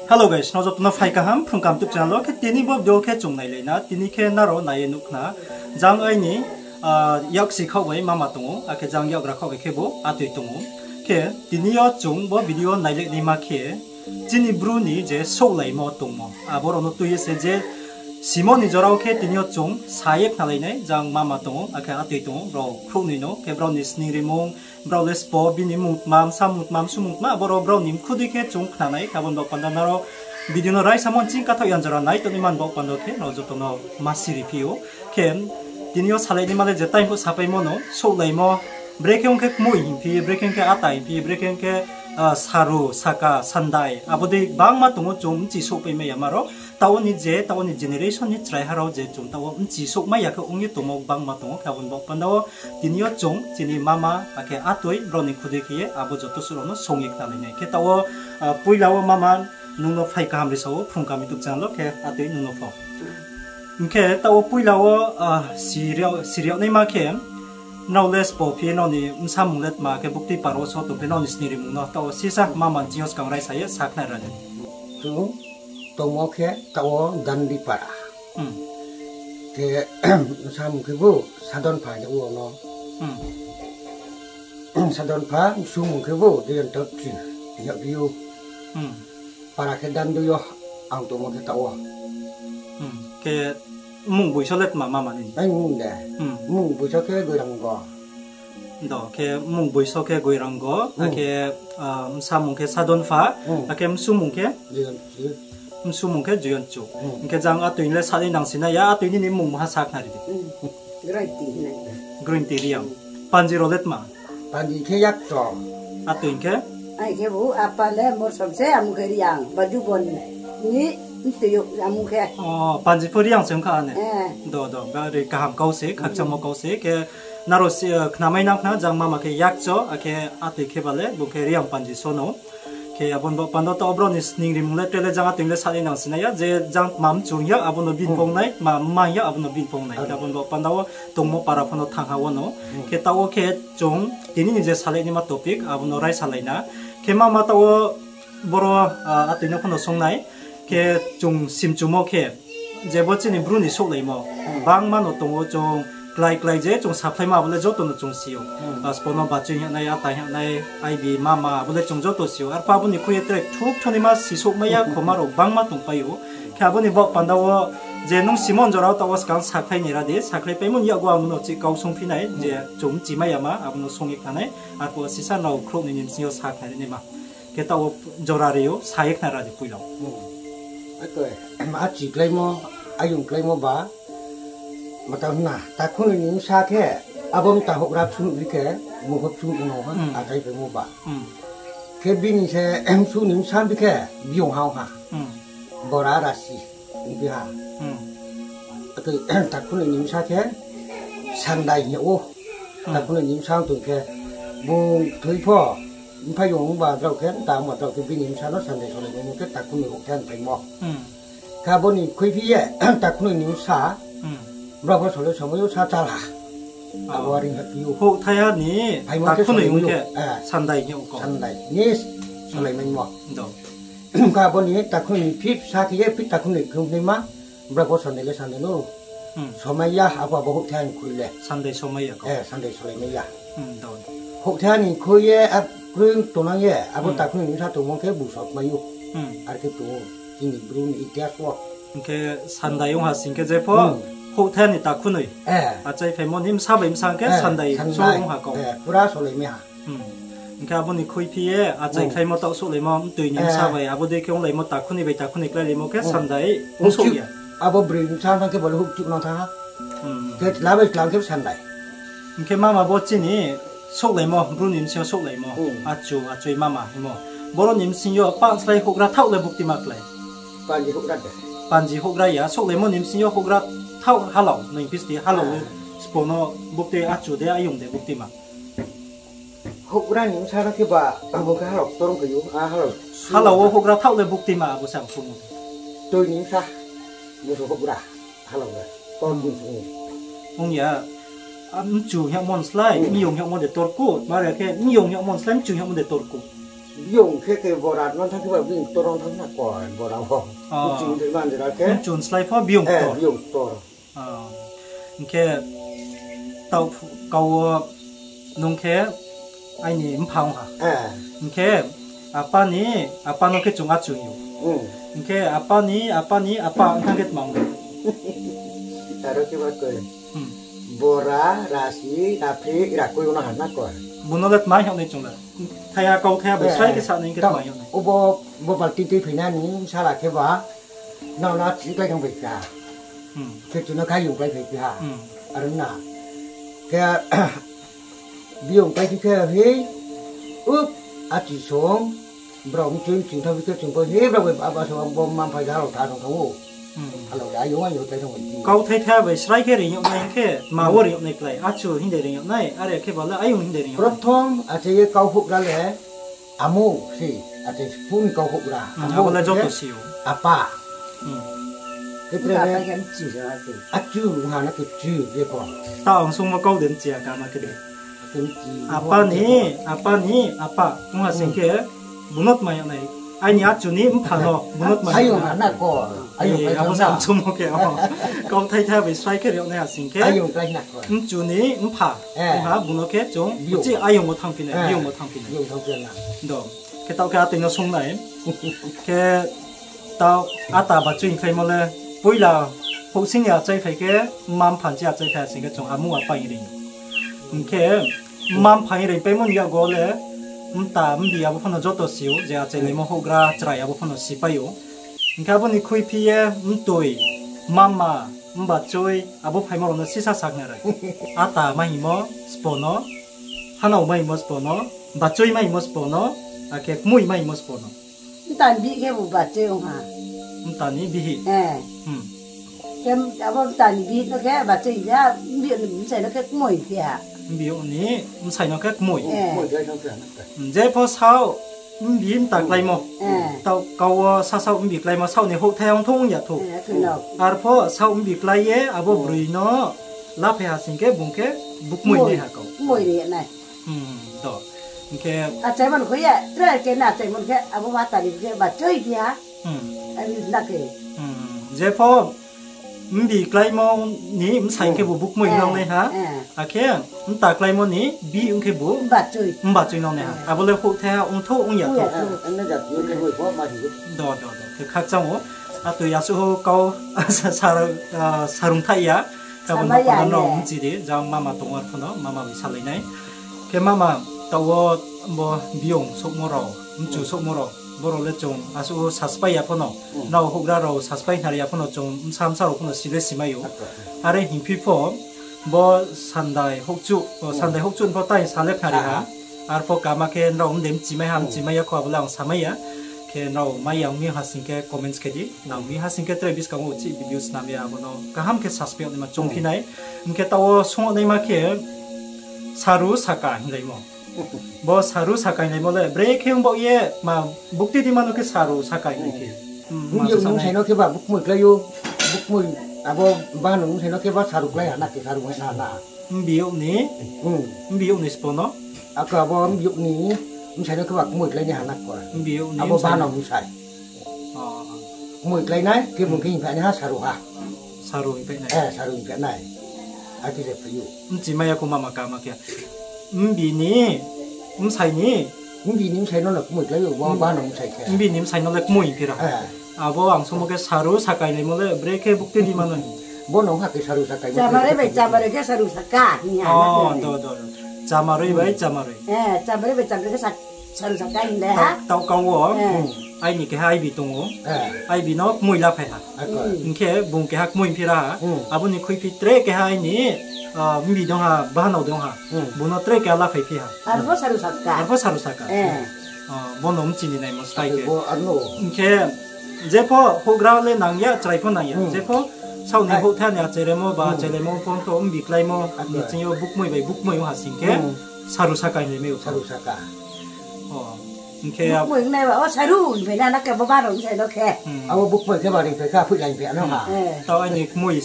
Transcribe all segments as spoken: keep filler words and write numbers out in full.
Hello guys, nrao joto no phai kaham Phrung Kaham YouTube channel wo. Khe tini bo video khe chung nailai na, tini khe nrao nai ye nuh khna. Jang aini, ah, yaksi khaoh bai mama tong ou, akhe jang yakgra khaoh bai khe bo atoi tong ou. Khe tini yo chung bo video nailai naima khe, chini Bru ni je souhlaimo tongmo, abo rao no tui ye se je simo ni jora wo khe tini yo chung sa ye khnalai nai, jang mama tong ou, akhe atoi tong ou, rao khrouhnoi no, khe brao ni sning rimung, brao le sbo, bini mungtma, bsa mungtma, msu mungtma, abo rao brao ni mkhu dei khe chung khna nai, khe abo ni baoh panda nrao video no raisa mo ching kathaoh yang jora nai tongnaima ni baoh panda khe nrao joto no ma siri phi ou. Khe tini yo salai naima le je time pho sapaimo no, souhlaimo, brekhe ong khe kmoi hing phi, brekhe ong khe ata hing phi, brekhe ong khe, ah, saru, saka, sandai, abo dei gbangma tong ou chung bchi souhpaimai yama rao. Taoh wo ni je, taoh wo ni generation ni chraiha rao je chung taoh wo bchi souhmai ya khe ong ye tongmo gbangma tong ou, khe abo ni baoh panda wo tini yo chung chini mama, akhe atoi, brao ni khude khe ye abo joto suh rao no song ye khnalai nai. Khe taoh wo, ah, poila wo mama, nung no phai kaham ri sa ou, Phrung Kaham YouTube channel wo, khe atoi nung no pho. Hing khe taoh wo poila wo, ah, siri yag, siri yag naima khe, nrao le sbo phi ye nrao ni bsamung le tma khe buktui para wo so tong phi nrao ni sning rimung no, taoh wo sisa mama ni ching yo skang raisa ye sa khnari di. Chung tongmo khe taoh wo Dandi para. Hmm. Khe bsamung khe bo Sadon Pha hing ou no. Hmm. Sadon Pha, bsumung khe bo Joyonto Ching hing ou. Hmm. Para khe Dandi yo ang tongmo khe taoh wo. Hmm. Khe mmung boiso le tma mama ni? Ai mmung de. Hmm. Mmung boiso khe Goirango. Do, khe mmung boiso khe Goirango, hmm, akhe, ah, bsamung khe Sadon Pha, hmm, akhe bsumung khe? Joyonto Ching. Bsumung khe Joyonto Ching. Hmm. Hing khe jang atoi le sa nai nang si nai ya, atoi nini mmung maha sa khnari di. Hmm. Grointi hinai. Grointi Reang. Hmm. Panji rao le tma? Panji khe Yakcho. Atoi hing khe? Ai khe bo apa le Morsok se, amung khe Reang, Bajubon ni mtoi yo amung khe. O, Panji pho Reang se ong kha ne? Eh. Do, do, bari kaham kau se, khakchangmo kau se, khe nrao si, eh, khnamai nang khna, jang mama khe Yakcho, akhe atoi khe ba le, bung khe Reang Panji so no. Khe abo ni baoh panda taoh wo brao ni sning rimung le tre le jang atoi le sa nai nang si nai ya, je jang tma mchu hing ya, abo no bini pho ong nai, tma mma hing ya, abo no bini pho ong nai. Khe abo ni baoh panda wo tongmo para pho no thanng ha wo no. Khe taoh wo khe chung tini ni je salai naima topic, abo no raisalai na. Khe mama taoh wo boro, ah, atoi no pho no song nai. Khe chung simchumo khe, je bo chini Bru ni souhlaimo, hmm, gbangma no tong ou, chung klái klái je chung saphlaimo abo le joto no chung si ou. Hmm. Ah, sbo no bachoi hing nai, ata hing nai, aibi, mama, abo le chung joto si ou. Arphuh abo ni khui ye tre thuh thuh naima sisouhmai ya, hmm, khoma rao gbangma tongpai ou. Khe abo ni baoh panda wo je nung simon jora wo taoh wo skang sakhlai nai ra di, sakhlaipaimo ni yakgu ang no chih kau songphi nai, je chung bchimai yama, abo no song ye khna nai, arphuh sisa nrao khrouhnoi ni bsing yo sakhlai ri naima. Khe taoh wo jora ri ou, sa ye khnari di poila. Hmm. Ato, a chikláimo, ayong kláimo ba, mata hna, takhunoi ni bsa khe, abo mta houhgra bsuh bi khe, mung pho bsuh no ha, hmm, achai phaimo ba. Hmm. Khe bini se, bsuh ni bsa bi khe, biyong ha ha. Hmm. Bora rasi, bi ha. Hmm. Ato, takhunoi ni bsa khe, Sandai hing ou. Hmm. Takhunoi ni bsa tong khe, bung thoi pho, mphai yong ba drao khe, ta ba drao khe bini bsa no Sandai solai nai khe takhunoi houhthai phaimo. Hmm. Khe abo ni khuiphi ye, takhunoi ni bsa, hmm, brao pho solai somai yo sa chálha. Oh. Abo ring ha phi ou. Houhthaiha ni phaimo khe takhunoi solai ong khe, eh, Sandai hing ou. Sandai, ni, hmm, solai maimo. Do. Khe abo ni takhunoi ni phit sa khe ye, phit takhunoi khe ong naima, brao pho Sandai le Sandai no. Hmm. Somai ya, abo abo houhthaiha ni khui le. Sandai somai ya kau. Eh, Sandai solai mai ya. Hmm, do. Houhthaiha ni khui ye, a kroi tongnang ye, abo, hmm, takhunoi ni bsa tongmo khe busok mai ou. Hmm. Ar khe tong ou, chini Bru ni itihas wo. Hing khe Sandai ong ha sing khe je pho, hmm, houhthaiha ni takhunoi. Eh. Achai phaimo ni bsa bai bsa khe, eh, Sandai, Sandai so ong ha kau. Eh, pura solai mai ha. Hmm. Hing khe abo ni khuiphi ye, achai, hmm, khlaimo taoh souhlaimo, mtoi ni, eh, bsa bai, abo dei khe onglaimo takhunoi bai takhunoi kláilaimo khe, hmm, Sandai ong souh ya. Abo broi bsa thanng khe bo le houhchuh nang thanng ha. Hmm. Khe chla bai chla khe Sandai. Hing khe mama bo chini souhlaimo, Bru ni bsing yo souhlaimo, hmm, achu, achoi mama hingmo. Boro ni bsing yo pah slái houhgra thaoh le buktui ma klái? Panji houhgra de. Panji houhgra ya, souhlaimo ni bsing yo houhgra thaoh halao, nung phisti halao, ah, sbo no buktui achu de, ayong de buktui ma? Houhgra ni bsa no khe ba, abo khe halao ktor ong khe ou, a halao. Halao wo houhgra thaoh le buktui ma abo se ang sung ou. Toi ni bsa, bo se houhgra, halao le, tor, hmm, bung sung ou. Ong ya, a mchu hingmo ni slái, hmm, myong hingmo de tor kho, mare khe myong hingmo ni slái, mchu hingmo de tor kho. Biyong khe khe bora no thanng khe ba biyong ktor no thanng na ko bora wo. Ah. Ching de man jera khe. Chun slái pho biyong ktor. Biyong ktor. Ah. Hing khe taoh kau wo nung khe aini mpha ong ha. Eh. Hing khe apa ni, apa no khe chung achu hing ou. Hmm. Hing khe apa ni, apa ni, apa ong thanng khe tma ong? Aro khe ba koi. Hmm. Bora, rasi, raphri, rakoi no ha na ko. Bo no le tma hing nai chung le. Thaiha kau thaiha bai srai khe sa nai hing khe tma hing nai. Obo, bo balti tui phainani sala khe ba, nrao no achu klái thanng bai kha. Hmm. Khe chu no khe ayong klái phai kha. Hmm. Aro na. Khe, biyong klái khe khe hi, up, achu song, brao mchung mchung thanng khe chung pho hi, brao bai aba song bo mma mpha ja rao tha song thanng ou. Hmm. Alo le ayong ayong klái thanng bai. Kau thai thaiha bai srai khe reing yag nai hing khe, tma wo reing yag nai klái, achu hing de reing yag nai, are khe ba le ayong hing de reing yag nai. Prothom ache ye kau houhgra le, amo se, ache phu ni kau houhgra. Hmm, amo abo le joto si ou. Apa. Hmm. Khe tre apa le khe mchi sa na khe. Achu ha na khe chu je pho. Taoh ang sungmo kau de mchi ya kama khe de. Apa ni, apa ni, apa. Ong ha sing khe, bo no tma yag nai. Aini achu ni mpha no, bo no tma yag nai. Ayong ha na ko. Ayong ha abo sa ang sungmo khe, o. Kau thai thaiha bai srai khe reing yag nai ha sing khe. Ayong klái na ko. Mchu ni mpha. Eh. Ong ha, bo no khe chung, biyong. Uchih ayong wo thanngphi nai, eh, biyong wo thanngphi nai. Biyong thanngphi nai. Do. Khe taoh khe atoi no sung nai. Khe taoh ata bachoi hingkhlaimo le, poila houhsing ni achai phai khe, mma mpha ni achai phai ha sing khe chung amo apa hing reing ou. Hing khe, mma mpha hing reingpaimo ni yakgo le, mta mbi abo pho no joto si ou, je achailaimo houhgra chrai abo pho no sipai ou. Hing khe abo ni khuiphi ye, mtoi, mama, mbachoi, abo phaimo rao no sisa sakhnari. Ata ma hingmo spo no, hanao ma hingmo spo no, bachoi ma hingmo spo no, akhe kmoi ma hingmo spo no. Mta ni bihih khe bo bachoi ong ha. Mta ni bihih. Eh. Hmm. Khe abo mta ni bihih no khe bachoi phi ha, bihih ni bsai no khe kmoi phi ha. Bihih ni bsai no khe kmoi. Eh. Kmoi klái thanng phi ha na khe. Hmm, jepho saoh mbi mta kláimo. Eh. Taoh kau wo sasaoh mbi kláimo, saoh ni houhthai ong thou ong ya thou. Eh, khe no. Arpho saoh mbi klái ye abo broi no laphai ha sing khe bung khe bukmoi nai ha kau. Kmoi ri nai. Hmm, to. Hing khe achaimo no khe ye, tre khe na achaimo no khe, abo ma tari khe bachoi phi ha. Hmm. Ani na khe. Hmm, jepho mbi kláimo ni bsai khe bo bukmoi nang nai ha. Eh. Akhe mta kláimo ni bihih ong khe bo mbachoi nang nai ha. Eh. Abo le houhthai ha ong thou ong ya thou. Ong ya thou. Do, do, do. Khe khakchang ou. Atoi asuh kau sa-, sa-, ah, sarung thaih ya. Khe abo no panda no mchi di, jang mama tong ar pho no, mama bai salai nai. Khe mama, taoh wo bo biyong souhmo rao, mchu souhmo rao, bo rao le chung asuh saspai ya pho no, nrao houhgra rao saspai khnari ya pho no chung bsa bsa rao pho no si le simai ou. Are hingphi pho, bo sandai houhchuh, o, sandai houhchuh pho tai sa le khnari ha. Arpho kama khe nrao mde mchimai ha, mchimai ya kho abo le ang samai ya. Khe nrao mai ya ong mi ha sing khe comments khe di. Nang mi ha sing khe tre buskang wo uchih video snam ya, abo no kaham khe saspai yag naima chungphi nai. Hing khe taoh wo sung yag naima khe saru saka hinglaimo. Bo saru saka hinglaimo le, brekhe ong baoh ye, ma bukti di ma no khe saru saka hinglai khe. Biyong ni bsai no khe ba bukmoi klái ou, bukmoi abo bahano bsai no khe ba saru klái ha na khe saru ha na. Mbiyong ni, mbiyong ni spo no. Ako abo mbiyong ni bsai no khe ba kmoi klái nai ha na ko. Abo bahano bsai. Kmoi klái nai, khe bung khe hingphai nai ha saru ha. Saru hingphai nai. Eh, saru hingphai nai. Akhe se phai ou. Mchimai ya kho mama kama khe. Mbi ni, bsai ni. Mbi ni bsai no le kmoi klái ou, bo bahano bsai khe. Mbi ni bsai no le kmoi hingphi ra. Abo ang sungmo khe saru saka hinglaimo le, brekhe bukti di ma no. Bo no ha khe saru saka. Chamaroi bai chamaroi khe saru saka hing ha. O, do, do, do. Chamaroi bai chamaroi. Eh, chamaroi bai chamaroi khe sak-, saru saka hing de ha. Taoh kau wo. Aini keha aibi tong ou. Aibi no kmoi laphai ha. Hing khe bung keha kmoi hingphi ra ha. Abo ni khuiphi tre keha aini, ah, mbi dong ha, bahanao dong ha. Bung no tre keha laphai phi ha. Arpho saru saka. Arpho saru saka. Ah, bo no mchini naimo slái khe. Hing khe jepho houhgra le nang ya, chrai pho nang ya. Jepho saoh ni houhthai ni achailemo ba achailemo pho tho mbi kláimo, ni ching yo bukmoi bai bukmoi ong ha sing khe saru saka hinglaimai ou. Saru saka. Hing khe bukmoi ong nai ba, o saru hingphai na na khe bo bahano bsai no khe. Abo bukmoi khe ba ringphai kha, phoihlai phai ano ha. Taoh aini kmoi,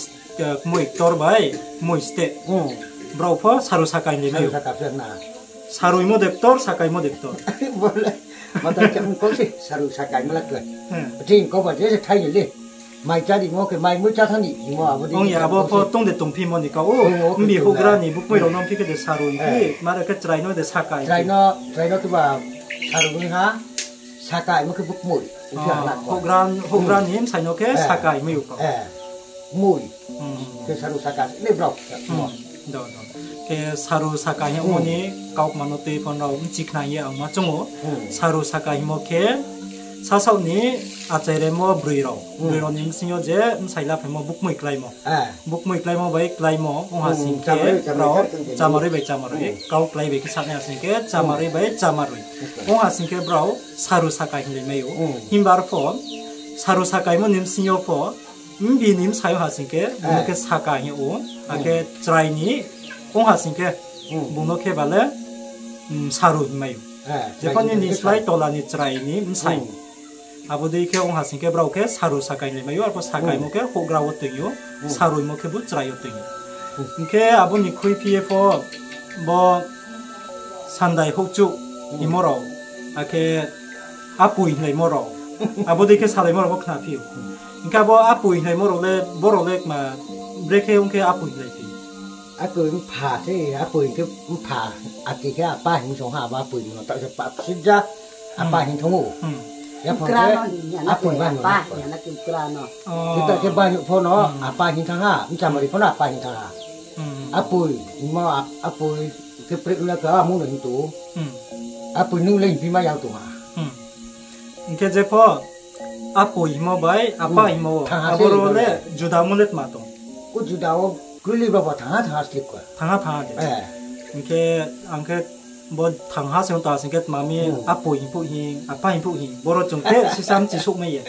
kmoi ktor bai kmoi steh. Brao pho saru saka hinglaimai ou. Saru saka phi na. Saruimo de ktor, sakaimo de ktor. Bo le, Mata khe mkau se, saru sakai mala klai. Hmm. Tei kau ba je se thai ni le. Mai chá di mo khe mai mui chá thang di, hingmo abo di. Ong ya, abo pho tong de tongphi mo ni kau. Ong, ong, mbi tong houhgra la. Ni bukmoi rao no phi khe de saru hing phi, eh, mara khe chrai no de sakai. Chrai no, chrai no khe ba saru hing ha, sakai mo khe bukmoi. Houhgra, houhgra ni bsai no khe sakai mai ou kau. Eh. Mui. Hmm. Khe saru sakai le brao. Hmm. Do, do. Khe saru sakai hing mo ni kau kma no tei phone rao mchi khna ye ang ma chung ou. Hmm. Saru sakai hing mo khe sasaoh ni achai remo broi rao. Hmm. Broi rao ni bsing yo je bsai la phaimo bukmoi kláimo. Ah. Bukmoi kláimo bai kláimo, ong ha sing khe brao chamaroi bai chamaroi, kau klái bai khe sa nai ha sing khe chamaroi bai chamaroi. Ong ha sing khe brao saru sakai hinglai mai ou. Hmm. Himba arpho saru sakai mo ni bsing yo pho, mbi ni bsai ong ha sing khe, bung no khe sakai hing ou, akhe chrai ni ong ha sing khe, bung no khe ba le, mm, saru hing mai ou. Jepho ni slái tola ni chrai ni bsai. Abo dei khe ong ha sing khe brao khe saru sakai hinglai mai ou, arpho sakai mo khe houhgra wo toing ou, saru hingmo khe bo chrai yo toing ou. Hing khe abo ni khuiphi ye pho bo sandai houhchuh hingmo rao, akhe apoi hinglaimo rao. Abo dei khe salaimo rao bo khnaphi ou. Hing khe abo apoi hinglaimo rao le, bo rao le kma brekhe ong khe apoi hinglai phi? Apoi mpha khe, apoi khe mpha, ati khe apa hing song ha, abo apoi no taoh se pap sija, apa hing thang ou. Apoi ba hing ya na khe apa no. Khe taoh khe ba hing pho no, apa hing thang ha, mchamari pho no apa hing thang ha. Apoi, ma ap-, apoi, khe prek la khe amung no hing tong ou. Apoi nung le hingphi ma yang tong ha. Hing khe jepho apoi hingmo bai apa hingmo, abo rao le juda mo le tma tong? Ko juda wo kroi le ba bo thangha thangha slip kha. Thangha thangha de. Hing khe ang khe bo thangha se ong tong ha sing khe tma mi apoi hing phuh hing, apa hing phuh hing, boro chung khe sisa mchi souh mai ye.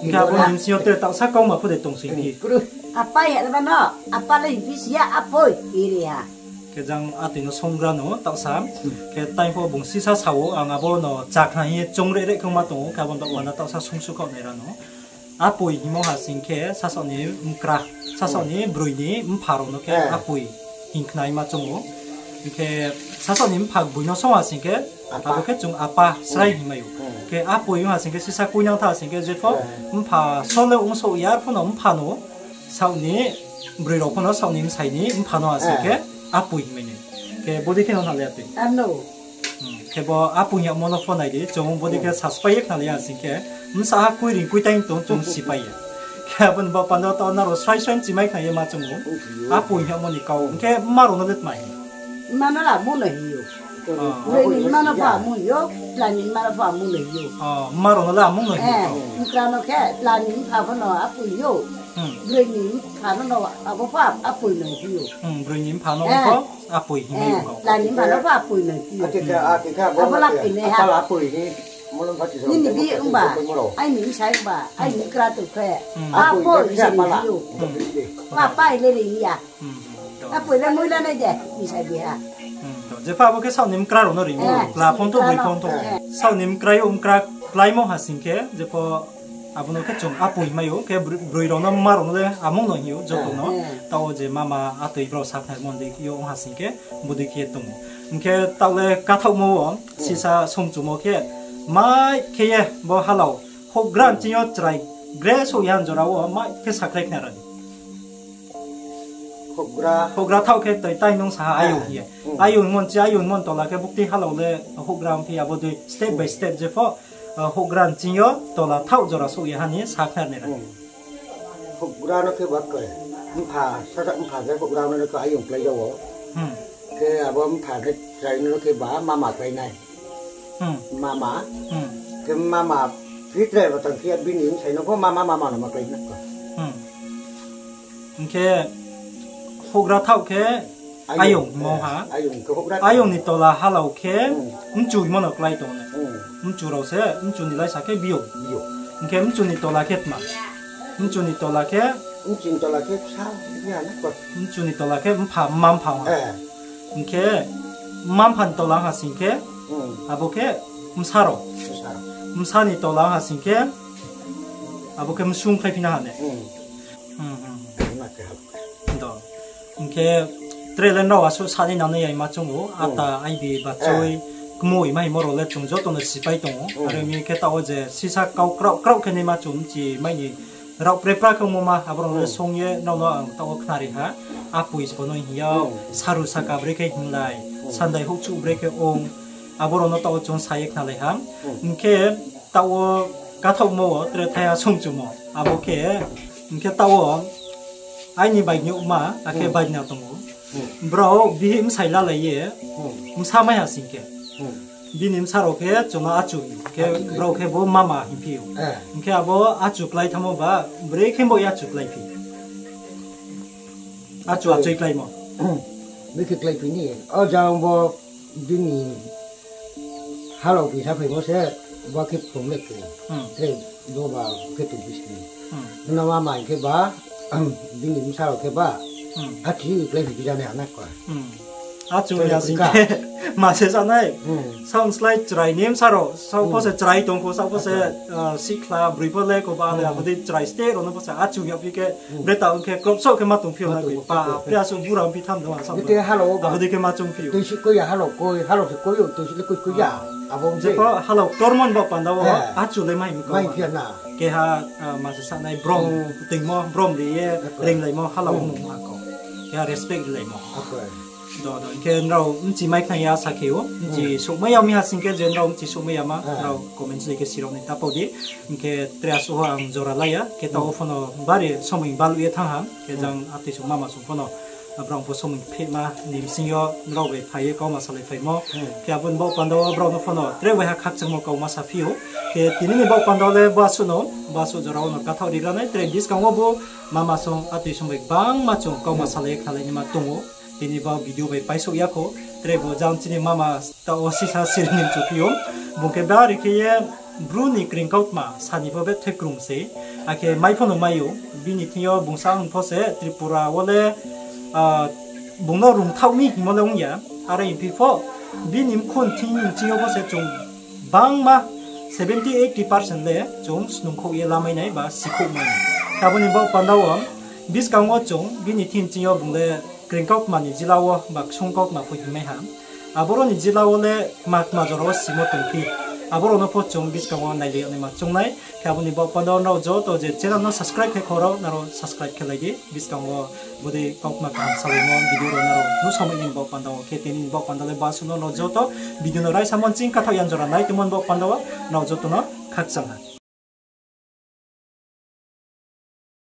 Hing khe abo ni bsing yo tre taohsa kauma pho de tong sing phi. Apa ya le ba no, apa le hingphi si ya apoi hing ri ha. Khe jang atoi no songgra no taohsa, khe tai pho bung sisa sa ou, ang abo no chakna hing ye choung re re khe ma tong ou, khe abo no taohsa sungsu khaoh nai ra no. Apoi hingmo ha sing khe sasaoh ni mkra, sasaoh ni broi ni mpha rao no khe apoi hing khna ye ma chung ou. Hing khe sasaoh ni mpha gboi no song ha sing khe, abo khe chung apa srai hing mai ou. Khe apoi ong ha sing khe sisa kuinang tha sing khe jepho mpha so le ong souh ya, arpho no mpha no saoh ni broi rao pho no saoh ni bsai ni mpha no ha sing khe apoi hing mai nai. Khe bodei khe no na le atoi. Khe bo apoi hingmo no pho nai di, chung bodei khe saspai ye khnalai ya sing khe, bsa ha kui ring kui taing tong chung sipai ye. Khe abo ni bo panda taoh nrao srai srai mchimai khna ye ma chung ou. Apoi hingmo ni kau, hing khe mma rao no le tma hing? Mma no le amung no hing ou. Broi ni mma no pho amung hing ou, chla ni mma no pho amung no hing ou. Mma rao no le amung no hing ou. Mkra no khe chla ni mpha pho no apoi hing ou. Broi ni mpha no no abo pho apoi no hing ou. Broi ni mpha no pho apoi hing ou. Chla ni mpha no pho apoi no hing ou. Abo la khe ne ha. Nini bi ongba, aini bsai ongba, aini mkra tong khe. Apoi hing se ni hing ou. Apa hing le ri ya. Apoi le moi la nai de, hing sa bi ha. Jepho abo khe saoh ni mkra rao no ri ou. Chla phone tho, broi phone tho. Saoh ni mkra yo mkra kláimo ha sing khe, jepho abo no khe chung apoi hing mai ou, khe broi, broi rao no mma rao no le amung no hing ou, joto no. Taoh wo je mama atoi brao sakhnai mondei yo ong ha sing khe, bodei khe tong ou. Hing khe taoh le kathaohmo wo, sisa somchumo khe, mai khe ye bo halao, houhgra nching yo chrai, gre souh ya jora wo, mai khe sakhlai khna ra di. Houhgra thaoh khe toi tai nung sa ha ayong hing ye. Ayong mon chi, ayong mon tola khe bukti halao le houhgra ongphi abo dei step by step jepho, houhgra nching yo tola thaoh jora souh ya ha ni sakhnari nai ra. Houhgra no khe ba khe, mpha, sasa mpha khe houhgra no khe ayong klái ja ou. Khe abo mpha khe chrai no khe ba mama klái nai. Mama. Khe mama, phi tre ba tang khe bini bsai no pho mama, mama no ma klái na khe. Hing khe houhgra thaoh khe ayong hingmo ha. Ayong ni tola halao khe mchu hingmo no klái tong nai. Mchu rao se, mchu ni laisa khe biyong. Hing khe mchu ni tola khe tma? Mchu ni tola khe, mchu ni tola khe mpha, mma mpha ha. Hing khe mma mpha ni tola ha sing khe, abo khe bsa rao. Bsa ni tola ha sing khe, abo khe msung khlai phi na ha ne. Hing khe tre le nrao asuh sa ni nangnai ya ma chung ou, ata, aibi, bachoi, kmoi ma hingmo rao le chung joto no sipai tong ou. Are ong mi khe taoh wo je sisa kau kraoh kraoh khe naima chung bchi mai ni rao prepra khe ongmo ma, abo rao no le song ye nrao no ang taoh wo khnari ha. Apoi sbo no hing ya, saru saka bre khe hinglai, sandai houhchuh bre khe ong, abo rao no taoh wo chung sa ye khnalai ha. Hing khe taoh wo kathaohmo wo tre thaiha songchumo. Abo khe, hing khe taoh wo aini bai nuhma, akhe bai na tong ou. Brao bihih bsai lalai ye, bsa mai ha sing khe. Bini bsa rao khe chung no achu hing khe, brao khe bo mama hingphi ou. Hing khe abo achu klái thanngmo ba, bre khe bo ye achu klái phi. Achu achoi kláimo. Bikhe klái phi ni, o jang bo bini halao bisa phaimo se, bo khe phrung le khe. Tre bo ba khe tong phi sini. Bini mama hing khe ba, bini bsa rao khe ba, achu klái phi phi jani ha na ko. Achu ya sing khe, ma se sa nai. Saoh slái chrai ni bsa rao, saoh pho se chrai tong pho, saoh pho se, sikhla broi pho le ko ba le, abo dei chrai ste rao no pho se achu ya phi khe, bre ta ong khe, krop soh khe ma tong phi ou na koi pa, bre asuh bura ong phi tham no ang sa. Abo dei khe ma chung phi ou. Toi si koi ya, halao koi, halao se koi ou, toi si le koi koi ya. Abo je pho halao ktormo ni baoh panda wo, achu le mai mi kau. Keha, ma se sa nai brom, toingmo, brom ri ye, reinglaimo, halao mung ma kau. Keha respect rilaimo. Do, do, hing khe nrao bchi mai khna ya sa khe ou, bchi souhmai ya mi ha sing khe je nrao bchi souhmai ya ma, nrao comment slái khe sirao ni ta pau di. Hing khe tre asuh wo ang jora lai ya, khe taoh wo pho no bari somoi baluh ye thanng ha, khe jang atoi song mama song pho no, brao pho somoi phehma ni bsing yo nrao bai phai ye kauma salai phaimo. Khe abo ni baoh panda wo brao no pho no tre waiha khakchangmo kauma saphi ou. Khe tini ni baoh panda wo le bo asuh no, bo asuh jora wo no kathaoh rigra nai, tre buskang wo bo mama song atoi song bai gbangma chung kauma salai ye khnalai naima tong ou. Tini bo video bai paisouh ya kho, tre bo jang chini mama taoh wo sisa siri ni mchu phi ou. Bung khe bari khe ye Bru ni kring kautma sa ni pho bethai krung se, akhe mai pho no mai ou. Bini thing yo bung sa ong pho se Tripura wo le, bung no rungthaoh mi hingmo le ong ya. Are hingphi pho, bini mkhu ni thing ni thing yo pho se chung bangma seventy eighty percent le chung snungkhouh ye lamai nai ba sikhouh mai nai. Abo ni baoh panda wo, buskang wo chung bini thing ni thing yo bung le kring kautma ni jila wo ba ksung kautma pho hingmai ha. Aboro ni jila wo le tma tma jora wo simo tongphi, abo rao no pho chung buskang wo nailai yag naima choung nai. Khe abo ni baoh panda wo nrao joto je channel no subscribe khe khoro, nrao subscribe khe lai di. Buskang wo bodei kautma kaham salaimo video rao nrao nuhsao mai ni baoh panda wo. Khe tini ni baoh panda le bo asuh no, nrao joto video no raisa mo nching kathaoh yan jora nai tongmo ni baoh panda wo nrao joto no khakchang ha.